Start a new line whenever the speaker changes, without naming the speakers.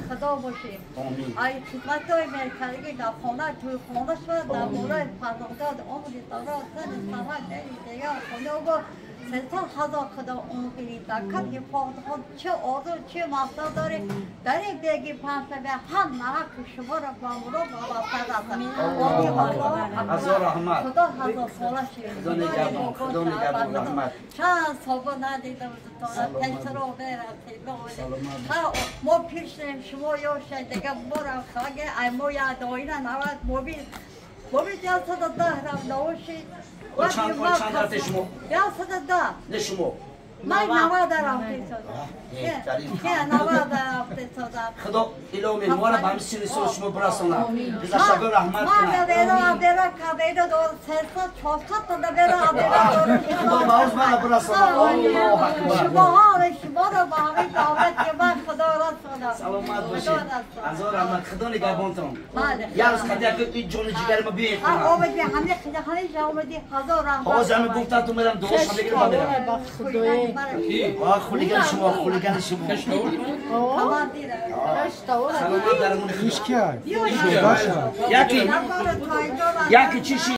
خدا باشه. ای خدمت‌های مرکزی در خانه توی خانه شد در بالای پرداختاد عمری دارا سن سمن دیگه خانه و 300,000 خدا عمری برکت پاک چه آرزو چه مقصد داره در یک دیگه پنجشنبه هم محق شما را با مرا با
پرداخت. هزار رحمت.
خدا هزار ساله شد.
خدا نگهبان. خدا نگهبان رحمت.
چند سال ندیدم تا تیسرا برفتیم. ما پیر شدیم شما یا شد دیگه برم خاگه ای ما یاد آینه نود موبیل 110 رفت نوشید.
چند رفته شما؟
110.
نه شما.
من 90 رفته شدم. نه 90 رفته شدم.
خدا الهی ما را به همین سن سال شما برسانه. بذار شب رحمت کنه.
من برا برا کبیر دور 300 400 تا برا برا.
خدا باز ما را برسانه. الله اکبر.
شما را به همین دعوت که من خدا رسانه.
سلامت باشید. هزار رحمت. خدا نگهبانتون. یه روز خدا که این جون جگر ما بیاید.
آمدی همه خدا همه آمدی هزار رحمت.
باز همه گفتم تو میرم دوش هم بگیرم برم. آه خولیگان شما خولیگان شما. سلامت درمون.
هیچ کی
یکی یکی چی